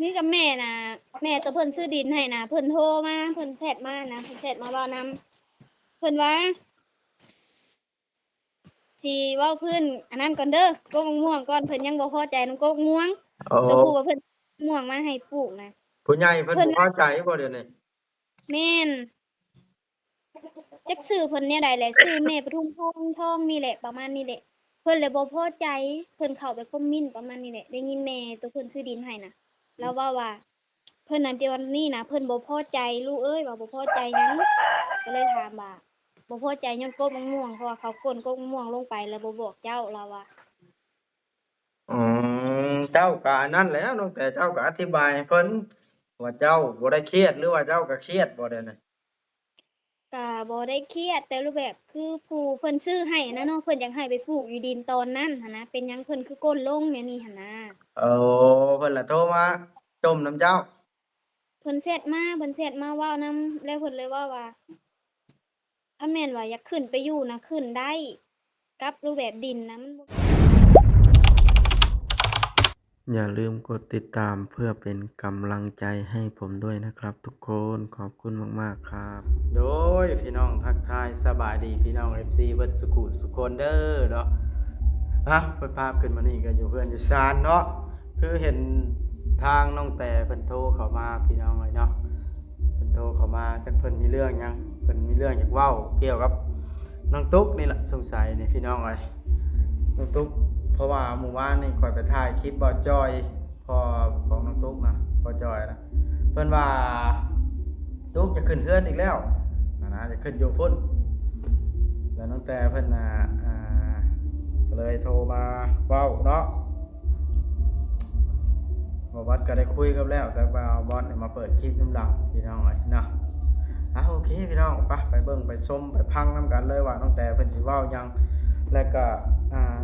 ຄືກັບແມ່ນະ ແມ່ໂຕເພິ່ນຊື້ດິນໃຫ້ນະ ເພິ່ນໂທມາ ເພິ່ນແຊັດມານະ ເພິ່ນແຊັດມາເວົ້ານຳ ເພິ່ນວ່າ ຊິເວົ້າພື້ນອັນນັ້ນກ່ອນເດີ ກົກໝາກມ່ວງກ່ອນ ເພິ່ນຍັງບໍ່ພໍໃຈນຳກົກມ່ວງ ໂອ້ ໂຕຜູ້ວ່າເພິ່ນ ມ່ວງມາໃຫ້ປູກນະ ຜູ້ໃຫຍ່ເພິ່ນ ເພິ່ນບໍ່ພໍໃຈບໍ່ດຽວນີ້? ແມ່ນ ຈັກຊື່ເພິ່ນແນວໃດແຫຼະ ຊື່ແມ່ປະທຸມທອງ ທອງນີ້ແຫຼະ ປະມານນີ້ແຫຼະ ເພິ່ນແຫຼະບໍ່ພໍໃຈ ເພິ່ນເຂົ້າໄປຄອມເມັນປະມານນີ້ແຫຼະ ໄດ້ຍິນແມ່ໂຕເພິ່ນຊື້ດິນໃຫ້ນະ ລາວເວົ້າວ່າ ເພິ່ນນັ້ນ ແຕ່ວ່ານີ້ນະ ເພິ່ນບໍ່ພໍໃຈ ລູກເອີຍ ວ່າບໍ່ພໍໃຈຫຍັງ ກໍເລີຍຖາມວ່າ ບໍ່ພໍໃຈຍ້ອນກົກໝາກມ່ວງ ເພາະວ່າເຂົາກົ້ນກົກໝາກມ່ວງລົງໄປ ແລ້ວບໍ່ບອກເຈົ້າ ລາວວ່າ. ອືມ ເຈົ້າກໍອັນນັ້ນແຫຼະ ນ້ອງແຕ ເຈົ້າກໍອະທິບາຍໃຫ້ເພິ່ນວ່າເຈົ້າບໍ່ໄດ້ຄຽດ ຫຼືວ່າເຈົ້າກໍຄຽດບໍ່ດຽວນີ້? ກະບໍ່ໄດ້ຄຽດ ແຕ່ຮູບແບບຄືຜູ້ເພິ່ນຊື້ໃຫ້ນະເນາະ ເພິ່ນຢາກໃຫ້ໄປປູກຢູ່ດິນຕອນນັ້ນຫັ້ນນະ ເປັນຫຍັງເພິ່ນຄືກົ້ນລົງແນວນີ້ຫັ້ນນະ. ໂອ້ ເພິ່ນລະໂທມາຈົ່ມນຳເຈົ້າ? ເພິ່ນແຊັດມາ ເພິ່ນແຊັດມາເວົ້ານຳ ແລ້ວເພິ່ນເລີຍເວົ້າວ່າ ຄັນແມ່ນວ່າຢາກຂຶ້ນໄປຢູ່ນະ ຂຶ້ນໄດ້ ກັບຮູບແບບດິນນະ ມັນບໍ່ ຢ່າลืมกดติดตามเพื่อเป็นกำลังใจให้ผมด้วยนะครับทุกคน ขอบคุณมากๆครับ โดย พี่น้องทักทายสบายดีพี่น้อง เอฟซี เบิดสุขุสุคนเด้อเนาะ อ่ะ เปิดภาพขึ้นมานี่ก็อยู่เฮือนอยู่ซานเนาะ คือเห็นทางน้องแต่เพิ่นโทรเข้ามาพี่น้องเอ้ยเนาะ เพิ่นโทรเข้ามา จักเพิ่นมีเรื่องหยัง เพิ่นมีเรื่องอยากเว้าเกี่ยวกับน้องตุ๊กนี่ล่ะ สงสัยนี่พี่น้องเอ้ย น้องตุ๊ก เพราะว่ามื้อวานนี่ข้อยไปถ่ายคลิปบ่าวจ้อย พ่อของน้องตุ๊กนะ บ่าวจ้อยนะ เพิ่นว่าตุ๊กจะขึ้นเฮือนอีกแล้วนะ จะขึ้นอยู่พุ้น แล้วน้องแต่เพิ่นน่ะ อ่า ก็เลยโทรมาเว้าเนาะ บ่าวบอสก็ได้คุยกับแล้ว แต่ว่าบ่าวบอสเนี่ยมาเปิดคลิปนำหลังพี่น้องเอ้ยเนาะ อ่ะ โอเคพี่น้อง ไป ไปเบิ่งไปชมไปฟังนำกันเลยว่าน้องแต่เพิ่นสิเว้าหยัง แล้วก็ อ่า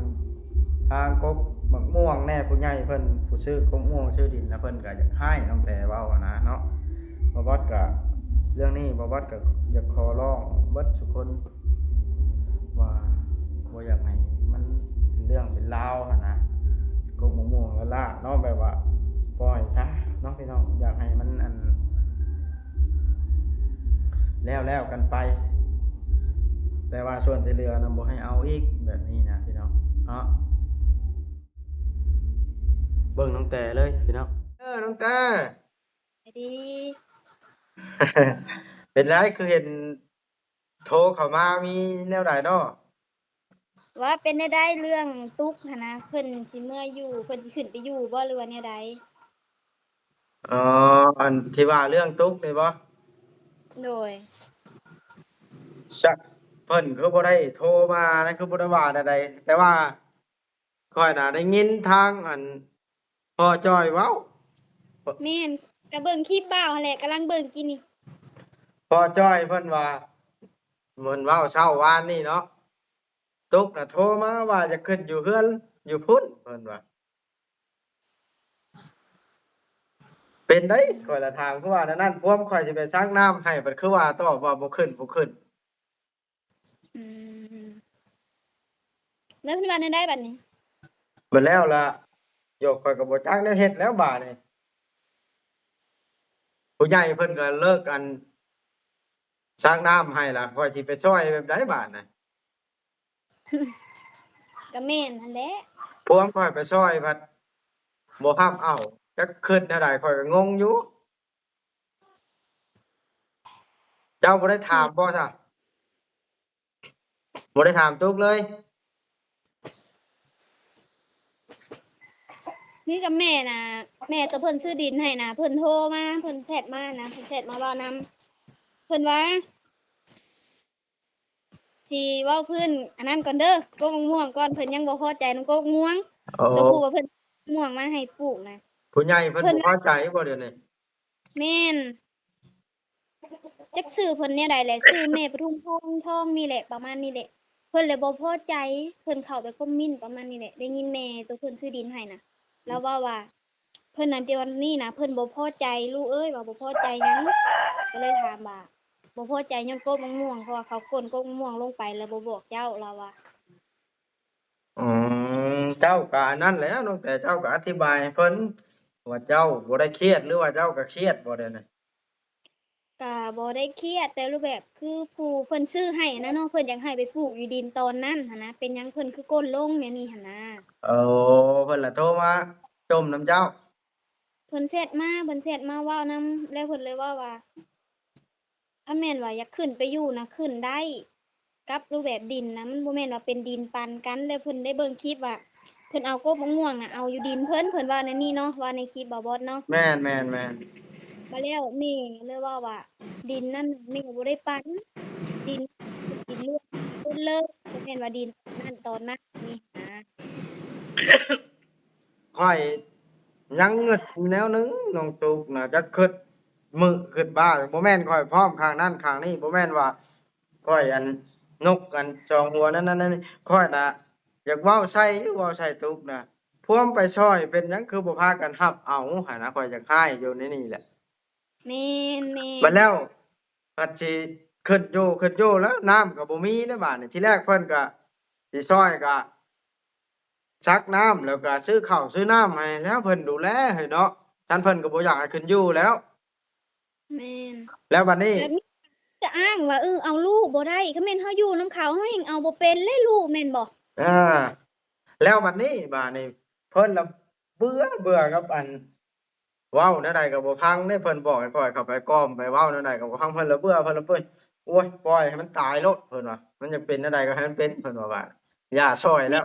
ทางกกหมากม่วงแน่ ผู้ใหญ่เพิ่น ผู้ซื้อกกม่วงซื้อดินนะ เพิ่นก็อยากให้น้องแต่เว้าหั้นนะเนาะ บ่าวบอสก็ เรื่องนี้บ่าวบอสก็อยากขอร้องเบิดทุกคน ว่าบ่อยากให้มันเป็นเรื่องเป็นราวหั้นนะ กกมะม่วงล้าๆเนาะ แบบว่าปล่อยซะเนาะพี่น้อง อยากให้มันอัน แล้วๆกันไป แต่ว่าส่วนที่เหลือนะบ่ให้เอาอีก แบบนี้นะพี่น้องเนาะ เบิ่งน้องแต่เลยพี่น้อง เออ น้องแต่ สบายดี เป็นไรคือเห็น โทรเข้ามา มีแนวใดเนาะ ว่าเป็นแนวใดเรื่องตุ๊กหั้นนะ เพิ่นสิเมืออยู่ เพิ่นสิขึ้นไปอยู่บ่ หรือว่าแนวใด อ๋อ อันที่ว่าเรื่องตุ๊กนี่บ่ โดย จักเพิ่นคือบ่ได้โทรมานะ คือบ่ได้ว่าแนวใด แต่ว่า ข้อยน่ะได้ยินทางอันพ่อจ้อยเว้า แม่น ก็เบิ่งคลิปบ่าวหั้นแหละ กำลังเบิ่งกินนี่ พ่อจ้อยเพิ่นว่า เพิ่นเว้าเช้าวานนี้เนาะ ตุ๊กน่ะโทรมาว่าจะขึ้นอยู่เฮือนอยู่พุ้น เพิ่นว่า เป็นได๋ ข้อยละถามคือว่าแนวนั้น พวมข้อยสิไปซักน้ำให้ บัดคือว่าตอบว่าบ่ขึ้น บ่ขึ้น อืม แล้วเพิ่นว่าแนวใดบัดนี้ บัดแล้วล่ะ โยก ข้อยก็บ่จักแนวเฮ็ดแล้วบาดนี้ ผู้ใหญ่เพิ่นก็เลิกอันซักน้ำให้ล่ะ ข้อยสิไปซ่อยแบบใดบาดนี้ ก็แม่นหั้นแหละ พวมข้อยไปซ่อยพัดบ่ฮับเอา จักคิดแนวใด ข้อยก็งงอยู่ เจ้าบ่ได้ถามบ่ซะ บ่ได้ถามตุ๊กเลย นี่กับแม่นะ แม่ตัวเพิ่นซื้อดินให้นะ เพิ่นโทรมา เพิ่นแชตมานะ เพิ่นแชตมาเว้านำ เพิ่นว่า สิเว้าพื้นอันนั้นก่อนเด้อ กกมะม่วงก่อน เพิ่นยังบ่พอใจนำกกมะม่วง โอ้ ตัวผู้ว่าเพิ่นม่วงมาให้ปลูกนะ ผู้ใหญ่เพิ่น เพิ่น บ่พอใจบ่เดี๋ยวนี้ แม่น จักชื่อเพิ่นแนวใดแหละ ชื่อแม่ปทุมพรทองนี่แหละ ประมาณนี้แหละ เพิ่นเลยบ่พอใจ เพิ่นเข้าไปคอมเมนต์ประมาณนี้แหละ ได้ยินแม่ตัวเพิ่นซื้อดินให้นะ ลาวเว้าว่า เพิ่นนั้นแต่วันนี้นะ เพิ่นบ่พอใจ ลูกเอ้ย ว่าบ่พอใจหยัง ก็เลยถามว่า บ่พอใจย้อนกกมะม่วง เพราะว่าเขาก้นกกมะม่วงลงไปแล้วบ่บอกเจ้า ลาวว่า อืม เจ้าก็อันนั้นแหละ น้องแต่ เจ้าก็อธิบายให้เพิ่น ວ່າເຈົ້າບໍ່ໄດ້ຄຽດ ຫຼືວ່າເຈົ້າກໍຄຽດບໍ່ແນວນີ້? ກະບໍ່ໄດ້ຄຽດ ແຕ່ຮູບແບບຄືຜູ້ເພິ່ນຊື້ໃຫ້ນະເນາະ ເພິ່ນຢາກໃຫ້ໄປປູກຢູ່ດິນຕອນນັ້ນຫັ້ນນະ ເປັນຫຍັງເພິ່ນຄືກົ້ນລົງແນວນີ້ຫັ້ນນະ. ໂອ້ ເພິ່ນລະໂທມາຈົ່ມນຳເຈົ້າ? ເພິ່ນແຊັດມາ ເພິ່ນແຊັດມາເວົ້ານຳ ແລ້ວເພິ່ນເລີຍເວົ້າວ່າ ຄັນແມ່ນວ່າຢາກຂຶ້ນໄປຢູ່ນະ ຂຶ້ນໄດ້ ກັບຮູບແບບດິນນະ ມັນບໍ່ແມ່ນວ່າເປັນດິນປັນກັນ ແລ້ວເພິ່ນໄດ້ເບິ່ງຄລິບວ່າ ເພິ່ນເອົາກົກໝາກມ່ວງນະ ເອົາຢູ່ດິນເພິ່ນ ເພິ່ນເວົ້າແນວນີ້ເນາະ ເວົ້າໃນຄລິບບ່າວບອດເນາະ. ແມ່ນໆໆ. ບາດແລ້ວແມ່ເລີຍເວົ້າວ່າ ດິນນັ້ນແມ່ບໍ່ໄດ້ປັນ ດິນ ດິນລວມເພິ່ນເລີຍ ບໍ່ແມ່ນວ່າດິນນັ້ນຕອນນັ້ນນີ້ນະ. ຂ້ອຍຍັງງຶດຢູ່ແນວໜຶ່ງ ນ້ອງຕຸກນະ ຈັກຄຶດມື້ຄຶດບ້າ ບໍ່ແມ່ນຂ້ອຍພ້ອມຂ້າງນັ້ນຂ້າງນີ້ ບໍ່ແມ່ນວ່າຂ້ອຍອັນນົກອັນສອງຫົວນັ້ນໆ ຂ້ອຍນະຢາກເວົ້າໃສ່ຢູ່ ເວົ້າໃສ່ຕຸກນະ ພວມໄປຊ່ອຍ ເປັນຫຍັງຄືບໍ່ພາກັນຮັບເອົາຫັ້ນນະ ຂ້ອຍຢາກຮ້າຍຢູ່ໃນນີ້ແຫຼະ. ແມ່ນໆ. ບັດແລ້ວ ພັດຊິຂຶ້ນຢູ່ ຂຶ້ນຢູ່ແລ້ວ ນ້ຳກໍບໍ່ມີໃນບາດນີ້ ທີແລກເພິ່ນກໍຊິຊ່ອຍ ກໍສັກນ້ຳ ແລ້ວກໍຊື້ເຂົ້າຊື້ນ້ຳໃຫ້ ແລ້ວເພິ່ນດູແລໃຫ້ເນາະ ຊັ້ນເພິ່ນກໍບໍ່ຢາກໃຫ້ຂຶ້ນຢູ່ແລ້ວ. ແມ່ນ. ແລ້ວບັດນີ້ ແບບນີ້ຈະອ້າງວ່າ ເອີ ເອົາລູກບໍ່ໄດ້ ຄັນແມ່ນເຮົາຢູ່ນຳເຂົາ ເຮົາແຮ່ງເອົາບໍ່ເປັນແຫຼະລູກ ແມ່ນບໍ່? ອ່າ ແລ້ວບັດນີ້ ບາດນີ້ເພິ່ນລະເບື່ອ ເບື່ອກັບອັນ ເວົ້າແນວໃດກໍບໍ່ຟັງເດ້ ເພິ່ນບອກໃຫ້ຂ້ອຍເຂົ້າໄປກ່ອມໄປເວົ້າແນວໃດກໍບໍ່ຟັງ ເພິ່ນລະເບື່ອ ເພິ່ນລະເປີດ ໂອ້ຍ ປ່ອຍໃຫ້ມັນຕາຍໂລດ ເພິ່ນວ່າ ມັນຢາກເປັນແນວໃດກໍໃຫ້ມັນເປັນ ເພິ່ນວ່າ ບາດຢ່າຊ່ອຍແລ້ວ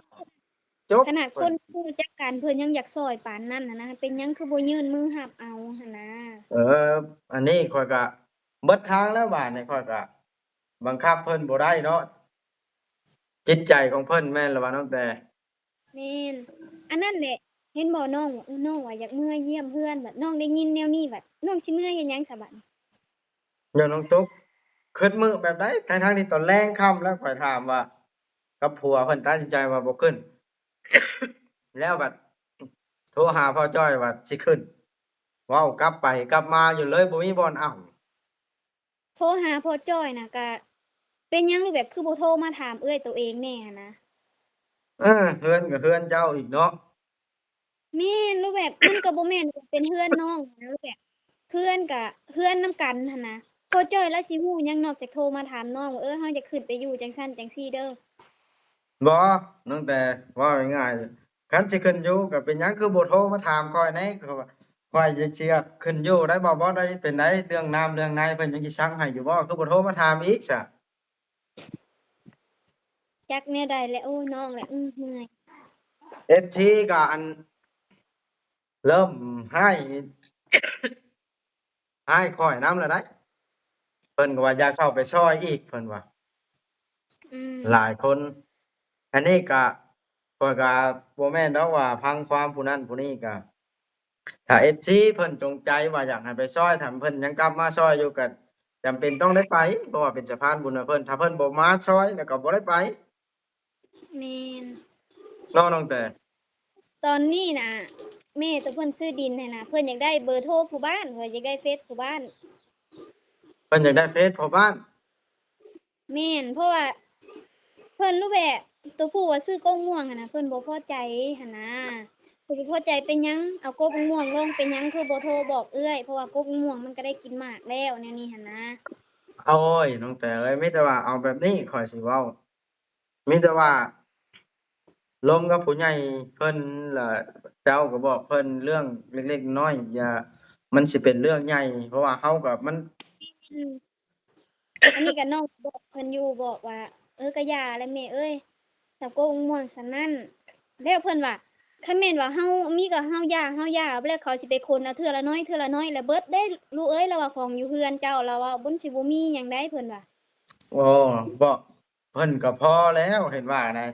ຈົບ. ຂະໜາດຄົນຮູ້ຈັກກັນ ເພິ່ນຍັງຢາກຊ່ອຍປານນັ້ນຫັ້ນນະ ເປັນຫຍັງຄືບໍ່ຍື່ນມືຮັບເອົາຫັ້ນນະ? ເອີ ອັນນີ້ຂ້ອຍກໍເບິດທາງແລ້ວ ບາດນີ້ຂ້ອຍກໍບັງຄັບເພິ່ນບໍ່ໄດ້ເນາະ ຈິດໃຈຂອງເພິ່ນ ແມ່ນລະວ່ານ້ອງແຕ່. ແມ່ນ ອັນນັ້ນແຫຼະ ເຫັນບໍ່ນ້ອງ ນ້ອງວ່າຢາກເມືອຢ້ຽມເຮືອນ ບັດນ້ອງໄດ້ຍິນແນວນີ້ ບັດນ້ອງຊິເມືອເຮັດຫຍັງຊະບັດນີ້? ເອີ ນ້ອງຕຸກ ຄຶດມື້ແບບໃດ ທັງໆທີ່ຕອນແລງຄ່ຳແລ້ວ ຂ້ອຍຖາມວ່າກັບຜົວເພິ່ນຕັດສິນໃຈວ່າບໍ່ຂຶ້ນ ແລ້ວບັດໂທຫາພໍ່ຈ້ອຍວ່າຊິຂຶ້ນ ເວົ້າກັບໄປກັບມາຢູ່ເລີຍ ບໍ່ມີບ່ອນເອົາ. ໂທຫາພໍ່ຈ້ອຍນະ ກະເປັນຫຍັງ ຫຼືແບບຄືບໍ່ໂທມາຖາມເອື້ອຍໂຕເອງແດ່ຫັ້ນນະ? ເອີ ເຮືອນກໍເຮືອນເຈົ້າອີກເນາະ. ແມ່ນ ຫຼືແບບມັນກໍບໍ່ແມ່ນເປັນເຮືອນນ້ອງຫັ້ນນະ ແບບເຮືອນກໍເຮືອນນຳກັນຫັ້ນນະ ພໍ່ຈ້ອຍລາວຊິຮູ້ຫຍັງນອກຈາກໂທມາຖາມນ້ອງວ່າ ເອີ ເຮົາຢາກຂຶ້ນໄປຢູ່ຈັ່ງຊັ້ນຈັ່ງຊີ້ເດີ. ບໍ່ ນ້ອງແຕ່ ເວົ້າງ່າຍໆ ຄັນຊິຂຶ້ນຢູ່ກໍເປັນຫຍັງຄືບໍ່ໂທມາຖາມຂ້ອຍແດ່ ຂ້ອຍຢາກຊິຂຶ້ນຢູ່ໄດ້ບໍ່ ບໍ່ໄດ້ເປັນໃດ ເລື່ອງນ້ຳເລື່ອງໃນເພິ່ນຍັງຊິຊັງໃຫ້ຢູ່ບໍ່ ຄືບໍ່ໂທມາຖາມອີກຊະ? ຈັກແນວໃດແຫຼະ ໂອ້ ນ້ອງແຫຼະ ອື ເມື່ອຍ. ເອັຟຊີກໍອັນ ເລີ່ມຮ້າຍ ອ້າຍຂ້ອຍນຳແລ້ວໃດ໋ ເພິ່ນກໍວ່າຢາກເຂົ້າໄປຊ່ອຍອີກ ເພິ່ນວ່າ ອືມ ຫຼາຍຄົນ. ອັນນີ້ກະ ຂ້ອຍກະບໍ່ແມ່ນດອກວ່າຟັງຄວາມຜູ້ນັ້ນຜູ້ນີ້ ກະຖ້າເອັຟຊີເພິ່ນຈົງໃຈວ່າຢາກໃຫ້ໄປຊ່ອຍ ຖ້າເພິ່ນຍັງກັບມາຊ່ອຍຢູ່ ກະຈຳເປັນຕ້ອງໄດ້ໄປ ເພາະວ່າເປັນສະພານບຸນໃຫ້ເພິ່ນ ຖ້າເພິ່ນບໍ່ມາຊ່ອຍ ແລ້ວກໍບໍ່ໄດ້ໄປ. ແມ່ນ ເນາະ ນ້ອງແຕ່. ຕອນນີ້ນະ ແມ່ໂຕເພິ່ນຊື້ດິນຫັ້ນນະ ເພິ່ນຢາກໄດ້ເບີໂທຜູ້ບ້ານ ເພິ່ນຢາກໄດ້ເຟສຜູ້ບ້ານ ເພິ່ນຢາກໄດ້ເຟສພໍ່ບ້ານ. ແມ່ນ ເພາະວ່າເພິ່ນຮູ້ແບບ ໂຕຜູ້ວ່າຊື້ກົກມ່ວງຫັ້ນນະ ເພິ່ນບໍ່ພໍໃຈຫັ້ນນະ ເພິ່ນບໍ່ພໍໃຈເປັນຫຍັງ ເອົາກົກມ່ວງລົງ ເປັນຫຍັງຄືບໍ່ໂທບອກເອື້ອຍ ເພາະວ່າກົກມ່ວງມັນກໍໄດ້ກິນໝາກແລ້ວ ແນວນີ້ຫັ້ນນະ. ໂອ້ຍ ນ້ອງແຕ່ເອີຍ ມີແຕ່ວ່າເອົາແບບນີ້ ຂ້ອຍຊິເວົ້າ ມີແຕ່ວ່າລົມກັບຜູ້ໃຫຍ່ເພິ່ນ ແລ້ວເຈົ້າກໍບອກເພິ່ນເລື່ອງເລັກໆນ້ອຍໆ ຢ່າ ມັນຊິເປັນເລື່ອງໃຫຍ່ ເພາະວ່າເຮົາກໍມັນ ອືມ ອັນນີ້ກໍນ້ອງບອກເພິ່ນຢູ່ ບອກວ່າ ເອີ ກໍຢ່າແຫຼະແມ່ເອີຍ ສາວໂກງມ່ວງສ່ຳນັ້ນ ແລ້ວເພິ່ນວ່າ ຄັນແມ່ນວ່າເຮົາມີກໍເຮົາຢ່າ ເຮົາຢ່າ ແລ້ວເຂົາຊິໄປຂົນເອົາເທື່ອລະໜ້ອຍ ເທື່ອລະໜ້ອຍ ແລ້ວເບິດເດ້ລູກເອີຍ ລາວວ່າຂອງຢູ່ເຮືອນເຈົ້າ ລາວວ່າບໍ່ຊິບໍ່ມີຫຍັງໃດ ເພິ່ນວ່າ. ໂອ້ ບໍ່ ເພິ່ນກໍພໍແລ້ວ ເຫັນວ່ານະ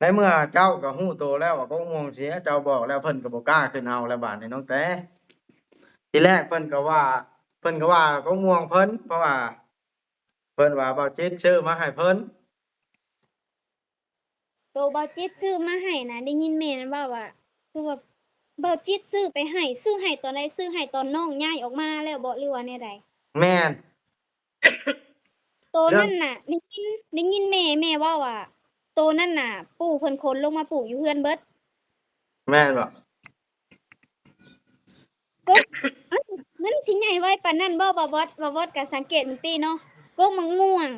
ໃນເມື່ອເຈົ້າກໍຮູ້ໂຕແລ້ວວ່າກົກມ່ວງເສຍ ເຈົ້າບອກແລ້ວ ເພິ່ນກໍບໍ່ກ້າຂຶ້ນເອົາແລ້ວບາດນີ້ນ້ອງແຕ່. ທີແລກເພິ່ນກໍວ່າ ເພິ່ນກໍວ່າກົກມ່ວງເພິ່ນ ເພາະວ່າເພິ່ນວ່າບ່າວຈິດຊື້ມາໃຫ້ເພິ່ນ. ໂຕບ່າວຈິດຊື້ມາໃຫ້ນະ ໄດ້ຍິນແມ່ນັ້ນເວົ້າວ່າ ຄືວ່າບ່າວຈິດຊື້ໄປໃຫ້ ຊື້ໃຫ້ຕອນໃດ? ຊື້ໃຫ້ຕອນນ້ອງຍ້າຍອອກມາແລ້ວບໍ ຫຼືວ່າແນວໃດ? ແມ່ນ. ໂຕນັ້ນນະ ໄດ້ຍິນ ໄດ້ຍິນແມ່ ແມ່ເວົ້າວ່າ ໂຕນັ້ນນະ ປູ່ເພິ່ນຂົນລົງມາປູກຢູ່ເຮືອນເບິດ. ແມ່ນບໍ? ປານນັ້ນບໍ່ ບ່າວບອດ? ບ່າວບອດກໍສັງເກດເບິ່ງຕິເນາະ ກົກໝາກມ່ວງ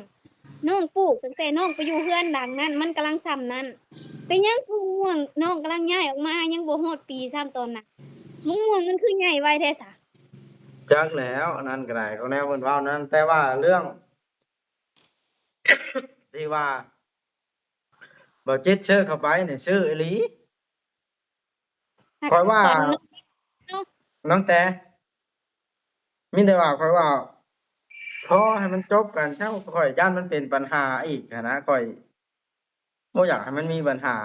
ນ້ອງປູກຕັ້ງແຕ່ນ້ອງໄປຢູ່ເຮືອນຫຼັງນັ້ນ ມັນກຳລັງຊ່ຳນັ້ນ ເປັນຫຍັງກົກໝາກມ່ວງນ້ອງກຳລັງຍ້າຍອອກມາ ຍັງບໍ່ຮອດປີຊ້ຳຕອນນັ້ນ ໝາກມ່ວງມັນຄືໃຫຍ່ໄວແທ້ສະ? ຈັກແລ້ວ ອັນນັ້ນກໍໄດ້ ຂອງແນວເພິ່ນເວົ້ານັ້ນ ແຕ່ວ່າເລື່ອງ ທີ່ວ່າ ບໍ່ຈິດຊື້ເຂົ້າໄປນີ້ ຊື້ອີ່ຫຼີ. ຂ້ອຍວ່າ ຕອນນັ້ນເນາະ ນ້ອງແຕ ມີແຕ່ວ່າຂ້ອຍວ່າ ພໍໃຫ້ມັນຈົບກັນຊະ ຂ້ອຍຢ້ານມັນເປັນບັນຫາອີກຫັ້ນນະ ຂ້ອຍບໍ່ຢາກໃຫ້ມັນມີບັນຫາ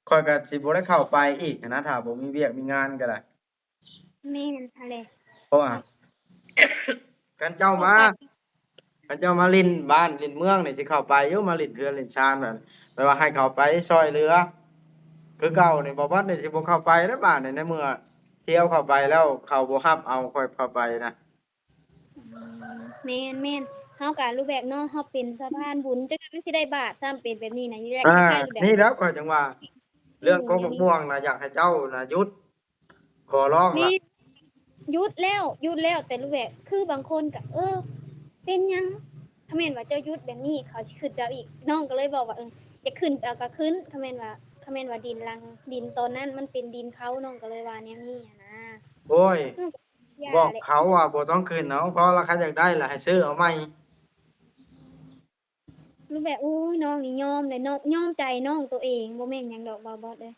ຂ້ອຍກໍຊິບໍ່ໄດ້ເຂົ້າໄປອີກຫັ້ນນະ ຖ້າບໍ່ມີວຽກມີງານກໍໄດ້. ແມ່ນຫັ້ນແຫຼະ ເພາະວ່າ ຄັນເຈົ້າມາ ເຂົ້າໃຈ ຄັນເຈົ້າມາຫຼິ້ນບ້ານຫຼິ້ນເມືອງນີ້ ຊິເຂົ້າໄປຢູ່ ມາຫຼິ້ນເຮືອນຫຼິ້ນຊານ ແບບ ແບບວ່າໃຫ້ເຂົ້າໄປຊ່ອຍເຫຼືອຄືເກົ່ານີ້ ບໍ່ບອດນີ້ຊິບໍ່ເຂົ້າໄປແລ້ວ ບາດນີ້ ໃນເມື່ອທ່ຽວເຂົ້າໄປແລ້ວ ເຂົາບໍ່ຮັບເອົາຂ້ອຍເຂົ້າໄປນະ. ອືມ ແມ່ນໆ ເຮົາກະ ລູກແບກເນາະ ເຮົາເປັນສະພານບຸນ ຈັກໜ້ອຍມັນຊິໄດ້ບາດຊ້ຳ ເປັນແບບນີ້ນະ ນີ້ແຫຼະ ອ່າ ຄ້າຍໆແບບ ນີ້ແຫຼະ ຂ້ອຍຈັ່ງວ່າ ເລື່ອງກົກໝາກມ່ວງນະ ຢາກໃຫ້ເຈົ້ານະຢຸດ ຂໍຮ້ອງລະ ແມ່ນ ຢຸດແລ້ວ ຢຸດແລ້ວ ແຕ່ລູກແບກ ຄືບາງຄົນກະ ເອີ ເປັນຫຍັງ ຖ້າແມ່ນວ່າເຈົ້າຢຸດແບບນີ້ ເຂົາຊິຂຶ້ນໄປເອົາອີກ ນ້ອງກໍເລີຍບອກວ່າ ເອີ ຢາກຂຶ້ນໄປເອົາກໍຂຶ້ນ ຖ້າແມ່ນວ່າ ຖ້າແມ່ນວ່າດິນຫຼັງ ດິນຕອນນັ້ນມັນເປັນດິນເຂົາ ນ້ອງກໍເລີຍວ່າແນວນີ້ຫັ້ນນະ ໂອ້ຍ ນ້ອງກໍຢ່າ ບອກ ແຫຼະ ເຂົາວ່າບໍ່ຕ້ອງຂຶ້ນເອົາ ເພາະວ່າຄັນຢາກໄດ້ລະໃຫ້ຊື້ເອົາໃໝ່. ລູກແບກ ໂອ້ຍ ນ້ອງນີ້ຍອມເລີຍເນາະ ຍອມໃຈນ້ອງໂຕເອງ ບໍ່ແມ່ນຫຍັງດອກ ບ່າວບອດເອີຍ.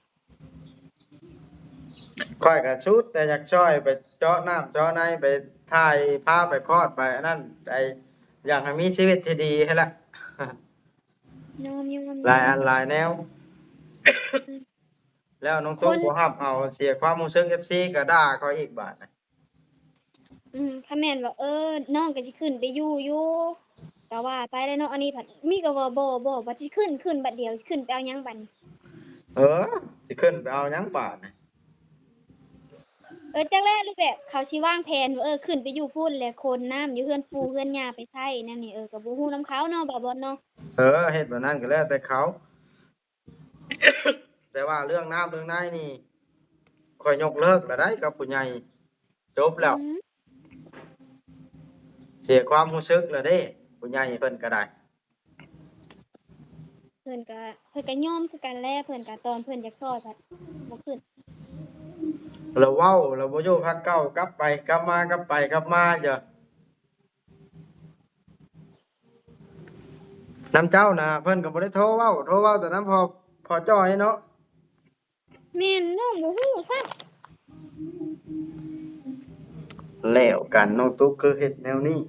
ຂ້ອຍກໍສຸດແຕ່ຢາກຊ່ອຍໄປເຈາະນ້ຳເຈາະໃນ ໄປຖ່າຍ ພາໄປຄອດ ໄປອັນນັ້ນ ໄປ ຢາກໃຫ້ມີຊີວິດທີ່ດີຫັ້ນແຫຼະ ຍອມໆໆ ຫຼາຍອັນຫຼາຍແນວ ອືມ ແລ້ວນ້ອງຕຸກບໍ່ຮັບເອົາ ເສຍຄວາມຮູ້ສຶກ ເອັຟຊີກໍດ່າຂ້ອຍອີກບາດນີ້. ອືມ ຄັນແມ່ນວ່າ ເອີ ນ້ອງກໍຊິຂຶ້ນໄປຢູ່ຢູ່ ກໍວ່າໄປແຫຼະເນາະ ອັນນີ້ພັດມີກໍວ່າ ບໍ່ ບໍ່ ບັດຊິຂຶ້ນ ຂຶ້ນບັດດຽວ ຊິຂຶ້ນໄປເອົາຫຍັງບັດນີ້? ເອີ ຊິຂຶ້ນໄປເອົາຫຍັງບາດນີ້? ເອີ ຈັກແຫຼະ ຫຼືແບບເຂົາຊິວາງແຜນວ່າ ເອີ ຂຶ້ນໄປຢູ່ພຸ້ນ ແລ້ວຂົນນ້ຳຢູ່ເຮືອນປູ່ເຮືອນຍ່າໄປໃຊ້ແນວນີ້ ເອີ ກໍບໍ່ຮູ້ນຳເຂົາເນາະ ບ່າວບອດເນາະ. ເອີ ເຮັດແບບນັ້ນກໍແລ້ວແຕ່ເຂົາ. ແຕ່ວ່າເລື່ອງນ້ຳເລື່ອງໃນນີ້ ຂ້ອຍຍົກເລີກແລ້ວໃດ໋ກັບຜູ້ໃຫຍ່ ຈົບແລ້ວ ອືມ ເສຍຄວາມຮູ້ສຶກແລ້ວເດ້ ຜູ້ໃຫຍ່ເພິ່ນກໍໄດ້ ເພິ່ນກໍ ເພິ່ນກໍຍອມຄືກັນແຫຼະ ເພິ່ນກໍຕອນເພິ່ນຢາກຊ່ອຍພັດບໍ່ຂຶ້ນ ລາວເວົ້າ ລາວບໍ່ຢູ່ພັກເກົ່າ ກັບໄປກັບມາ ກັບໄປກັບມາຢູ່. ນຳເຈົ້ານະ ເພິ່ນກໍບໍ່ໄດ້ໂທເວົ້າ ໂທເວົ້າແຕ່ນຳພໍ່ ພໍ່ຈ້ອຍເນາະ. ແມ່ນ ນ້ອງບໍ່ຮູ້ຊ້ຳ. ແລ້ວກັນ ນ້ອງຕຸກຄືເຮັດແນວນີ້.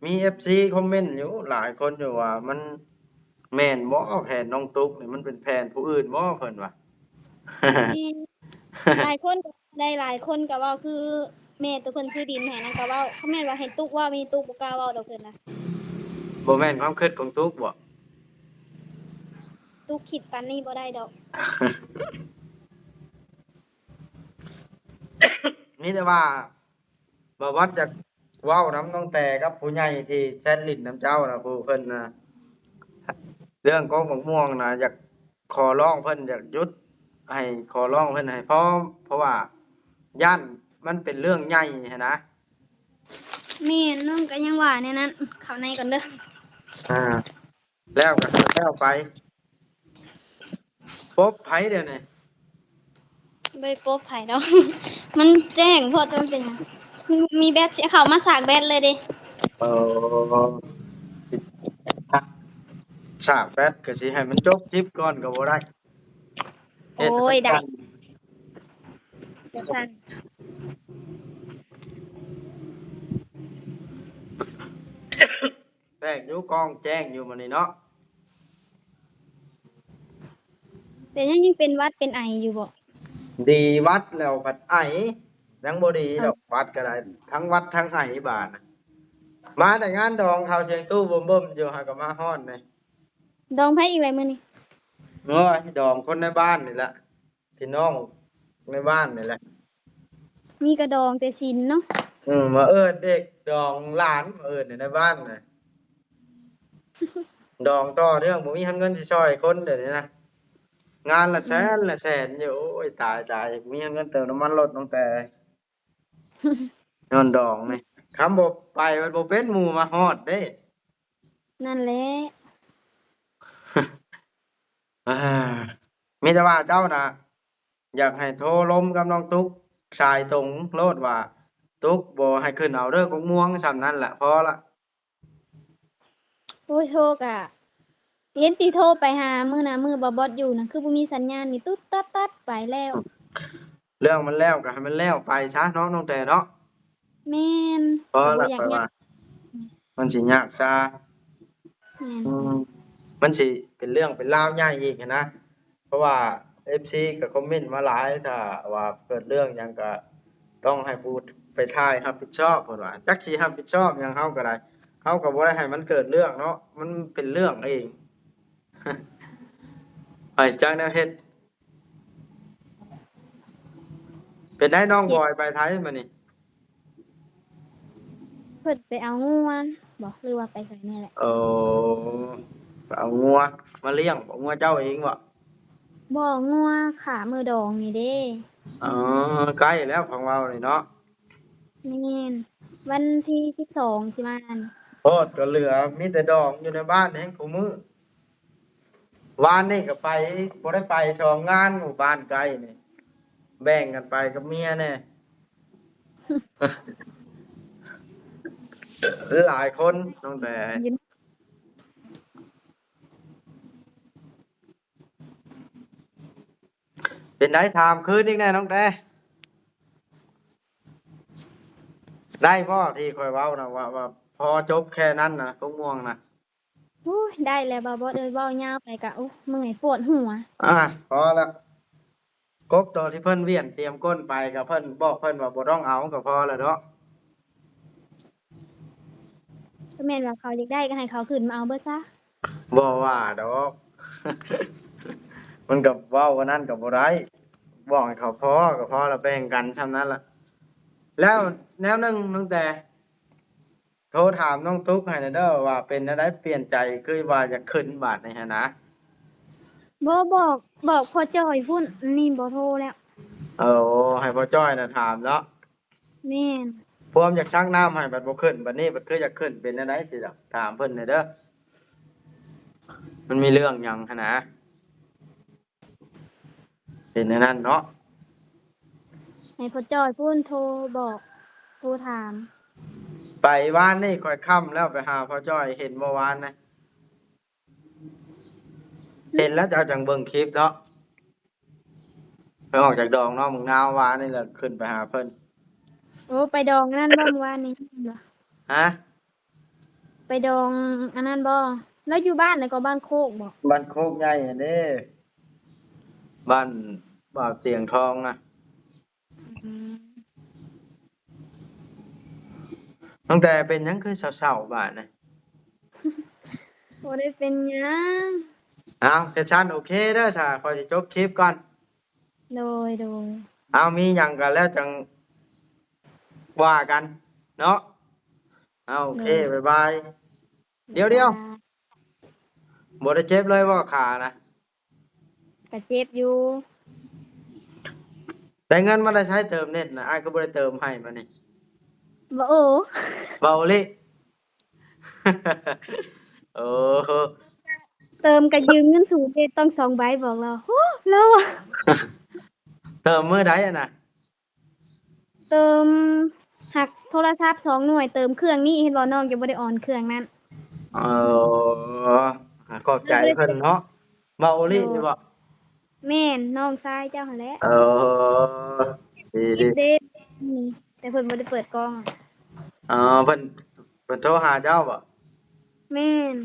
ມີເອັຟຊີຄອມເມັນຢູ່ຫຼາຍຄົນຢູ່ວ່າ ມັນແມ່ນບໍ່ ແຜນນ້ອງຕຸກນີ້ ມັນເປັນແຜນຜູ້ອື່ນບໍ່ ເພິ່ນວ່າ. ແມ່ນ ຫຼາຍຄົນ ໄດ້ຫຼາຍຄົນກໍເວົ້າຄືແມ່ໂຕເພິ່ນຊື້ດິນໃຫ້ນັ້ນກໍເວົ້າ ຄັນແມ່ນວ່າໃຫ້ຕຸກເວົ້າ ມີຕຸກບໍ່ກ້າເວົ້າດອກເພິ່ນນະ. ບໍ່ແມ່ນຄວາມຄິດຂອງຕຸກບໍ? ຕຸກຄິດປານນີ້ບໍ່ໄດ້ດອກ. ມີແຕ່ວ່າ ບ່າວວັດຢາກເວົ້ານຳນ້ອງແຕກັບຜູ້ໃຫຍ່ທີ່ແຊດຫຼິ້ນນຳເຈົ້ານະ ຜູ້ເພິ່ນນະ ເລື່ອງກົກໝາກມ່ວງນະ ຢາກຂໍຮ້ອງເພິ່ນ ຢາກຢຸດ ໃຫ້ຂໍຮ້ອງເພິ່ນໃຫ້ພໍ ເພາະວ່າຢ້ານມັນເປັນເລື່ອງໃຫຍ່ຫັ້ນນະ. ແມ່ນ ນ້ອງກໍຍັງວ່າແນວນັ້ນ ເຂົ້າໃນກ່ອນເດີ. ອ່າ ແລ້ວກໍແລ້ວໄປ. ປົບໃຜດຽວນີ້? ບໍ່ໄດ້ປົບໃຜດອກ ມັນແຈ້ງໂພດ. ມັນເປັນຫຍັງ? ມີແບັດ ຊິເຂົ້າມາສາກແບັດເລີຍເດ້. ເອີ ສາກແບັດກໍຊິໃຫ້ມັນຈົບຄລິບກ່ອນກໍບໍ່ໄດ້. ໂອ້ຍ ເຮັດ ໄດ້ ຈັ່ງຊັ້ນ ແປກຢູ່ ກ້ອງແຈ້ງຢູ່ມື້ນີ້ເນາະ. ເປັນຫຍັງ ຍັງເປັນຫວັດເປັນໄອຢູ່ບໍ່? ດີຫວັດແລ້ວພັດໄອ ຍັງບໍ່ດີດອກ. ເອົ້າ ຫວັດກໍໄດ້ ທັງຫວັດທັງໄອບາດ. ມາແຕ່ງານດອງເຂົ້າສຽງຕູ້ເບິ່ມໆຢູ່ ຫາກໍມາຮອດນີ້. ດອງໃຜອີກແຫຼະມື້ນີ້? ໂອ້ຍ ດອງຄົນໃນບ້ານນີ້ແຫຼະ. ພີ່ນ້ອງໃນບ້ານນີ້ແຫຼະ. ມີກະດອງແຕ່ສິນເນາະ. ເອີ ມາເອີ້ນເດັກດອງຫຼານ ມາເອີ້ນໃນບ້ານນະ. ດອງຕໍ່ເນື່ອງ ບໍ່ມີເງິນຊິຊ່ອຍຄົນດຽວນີ້ນະ. ງານລະແສນ ອືມ ລະແສນຢູ່. ໂອ້ຍ ຕາຍໆ ບໍ່ມີເງິນເຕີມນ້ຳມັນລົດນ້ອງແຕ. ຍ້ອນດອງນີ້ ຄັນບໍ່ໄປມັນບໍ່ເປັນ ໝູ່ມາຮອດເດ້. ນັ້ນແຫຼະ. ເອີ ມີແຕ່ວ່າເຈົ້ານະ ຢາກໃຫ້ໂທລົມກັບນ້ອງຕຸກສາຍຕົງໂລດວ່າ ຕຸກບໍ່ໃຫ້ຂຶ້ນເອົາເດີກົກມ່ວງ ສ່ຳນັ້ນລະ ພໍລະ. ໂອ້ຍ ໂທກະ ເຫັນຕິໂທໄປຫາມື້ນະ ມື້ບໍ່ບອດຢູ່ນະ ຄືບໍ່ມີສັນຍານນີ້ ຕຸດຕັດຕັດໄປແລ້ວ. ເລື່ອງມັນແລ້ວກໍໃຫ້ມັນແລ້ວໄປຊະເນາະ ນ້ອງແຕເນາະ. ແມ່ນ ພໍລະ ຂ້ອຍວ່າ ມັນຊິຍາກຊະ. ແມ່ນ ອືມ ມັນຊິເປັນເລື່ອງເປັນລາວໃຫຍ່ອີກຫັ້ນນະ ເພາະວ່າເອັຟຊີກໍຄອມເມັນມາຫຼາຍ ຖ້າວ່າເກີດເລື່ອງຫຍັງກໍຕ້ອງໃຫ້ຜູ້ໄປຖ່າຍຮັບຜິດຊອບ ເພິ່ນວ່າ. ຈັກຊິຮັບຜິດຊອບຫຍັງ ເຮົາກໍໄດ້ ເຮົາກໍບໍ່ໄດ້ໃຫ້ມັນເກີດເລື່ອງເນາະ ມັນເປັນເລື່ອງເອງ ໃຜຈັກແນວເຮັດ. ເປັນໄດ໋ນ້ອງບອຍ ໄປໄທມື້ນີ້? ເພິ່ນໄປເອົາງົວບໍ ຫຼືວ່າໄປໃສນີ້ແຫຼະ? ໂອ້ ໄປເອົາງົວມາລ້ຽງບໍ? ງົວເຈົ້າເອງບໍ? ບໍ່ ງົວຂາມື້ດອງນີ້ເດ້. ອໍ ໃກ້ແລ້ວ ຟັງເວົ້ານີ້ເນາະ. ແມ່ນ ວັນທີສິບສອງຊິມານີ້. ໂອ້ ກໍເຫຼືອມີແຕ່ດອງຢູ່ໃນບ້ານແຮງຄູ່ມື້. ວານນີ້ກໍໄປ ບໍ່ໄດ້ໄປສອງງານ ໝູ່ບ້ານໃກ້ນີ້ ແບ່ງກັນໄປກັບເມຍແດ່ ຫຼາຍຄົນ. ນ້ອງແຕ ເປັນໄດ໋ ຖາມຄືນອີກແດ່ ນ້ອງແຕ ໄດ້ບໍ່ທີ່ຂ້ອຍເວົ້ານະ ວ່າ ວ່າພໍຈົບແຄ່ນັ້ນນະ ກົກມ່ວງນະ? ໂອ້ຍ ໄດ້ແລ້ວບ່າວບອດເອີຍ ເວົ້າຍາວໄປກະ ໂອ້ ເມື່ອຍປວດຫົວ. ອ່າ ພໍລະ ກົກໂຕທີ່ເພິ່ນວຽນຕຽມກົ້ນໄປ ກໍເພິ່ນ ບອກເພິ່ນວ່າບໍ່ຕ້ອງເອົາກໍພໍລະເນາະ. ກໍແມ່ນວ່າເຂົາຢາກໄດ້ກໍໃຫ້ເຂົາຂຶ້ນມາເອົາເບິດຊະ. ບໍ່ວ່າດອກ ມັນກໍເວົ້າວ່ານັ້ນກໍບໍ່ໄດ້ ບອກໃຫ້ເຂົາພໍກໍພໍລະ ແບ່ງກັນຊ່ຳນັ້ນລະ. ແລ້ວແນວໜຶ່ງ ນ້ອງແຕ ໂທຖາມນ້ອງຕຸກໃຫ້ແດ່ເດີ ວ່າເປັນແນວໃດ ປ່ຽນໃຈຄືວ່າຢາກຂຶ້ນບາດນີ້ຫັ້ນນະ? ບໍ່ ບອກ ບອກພໍ່ຈ້ອຍພຸ້ນ ອັນນີ້ບໍ່ໂທແລ້ວ. ເອີ ໃຫ້ພໍ່ຈ້ອຍນະຖາມເນາະ. ແມ່ນ ພວມຢາກຊັກນ້ຳໃຫ້ບັດບໍ່ຂຶ້ນ ບັດນີ້ບັດຄືຢາກຂຶ້ນ ເປັນແນວໃດຊິຖາມເພິ່ນແດ່ເດີ ມັນມີເລື່ອງຫຍັງຫັ້ນນະ? ເປັນແນວນັ້ນເນາະ ໃຫ້ພໍ່ຈ້ອຍພຸ້ນໂທບອກ ໂທຖາມ. ໄປວານນີ້ຂ້ອຍຄ່ຳແລ້ວ ໄປຫາພໍ່ຈ້ອຍ ເຫັນບໍ່ວານນະ? ເຫັນແລ້ວ ເຈົ້າຈັ່ງເບິ່ງຄລິບເນາະ ໄປອອກຈາກດອງນ້ອງບັກນາວວານນີ້ແຫຼະ ຂຶ້ນໄປຫາເພິ່ນ. ໂອ້ ໄປດອງອັນນັ້ນບໍ່ ມື້ວານນີ້? ຮະ? ໄປດອງອັນນັ້ນບໍ່? ລາວຢູ່ບ້ານໃດກໍ ບ້ານໂຄກບໍ່? ບ້ານໂຄກໃຫຍ່ຫັ້ນເດ້ ບ້ານບ່າວສຽງທອງນະ. ອືມ ຕັ້ງແຕ່ເປັນຫຍັງຄືເສົ້າໆບາດນີ້? ບໍ່ໄດ້ເປັນຫຍັງ. ເອົາ ເຮັດຊັ້ນ ໂອເຄເດີ ສາ ຂ້ອຍຊິຈົບຄລິບກ່ອນ. ໂດຍ ໂດຍ. ເອົາ ມີຫຍັງກໍແລ້ວຈັ່ງວ່າກັນເນາະ. ເອົາ ໂອເຄ ບາຍບາຍ. ດຽວໆ ບາຍບາຍ. ບໍ່ໄດ້ເຈັບເລີຍບໍ່ຂານະ? ກະເຈັບຢູ່. ໄດ້ເງິນມາແຕ່ໃສເຕີມເນັດນະ? ອ້າຍຄືບໍ່ໄດ້ເຕີມໃຫ້ບາດນີ້? ບໍ່ໂອ ເວົ້າອີ່ຫຼີ. ໂອ້ ເຕີມກະຢືມເງິນສູເດ ຕ້ອງສອງໃບ ບອກລາວ. ໂຫ ລາວວ່າ ເຕີມມື້ໃດຫັ້ນນະ? ເຕີມ ຫັກໂທລະສັບສອງໜ່ວຍ ເຕີມເຄື່ອງນີ້ ເຫັນບໍ່ ນ້ອງຈະບໍ່ໄດ້ອອນເຄື່ອງນັ້ນ. ເອີ ຂອບໃຈເພິ່ນເນາະ. ເວົ້າອີ່ຫຼີຢູ່ບໍ່? ແມ່ນ ນ້ອງຊາຍເຈົ້າຫັ້ນແຫຼະ. ເອີ ດີໆ ເດ້ ນີ້ ແຕ່ເພິ່ນບໍ່ໄດ້ເປີດກ້ອງ. ອໍ ເພິ່ນ ເພິ່ນໂທຫາເຈົ້າບໍ່? ແມ່ນ.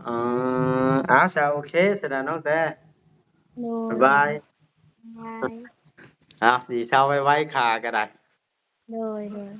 ອໍ ເອົາ ຊະ ໂອເຄ ສະນະ ນ້ອງແຕ. ໂດຍ ບາຍບາຍ. ບາຍ. ເອົາ ຊິເຊົາໄວໆ ຂາກໍໄດ້. ໂດຍ ໂດຍ.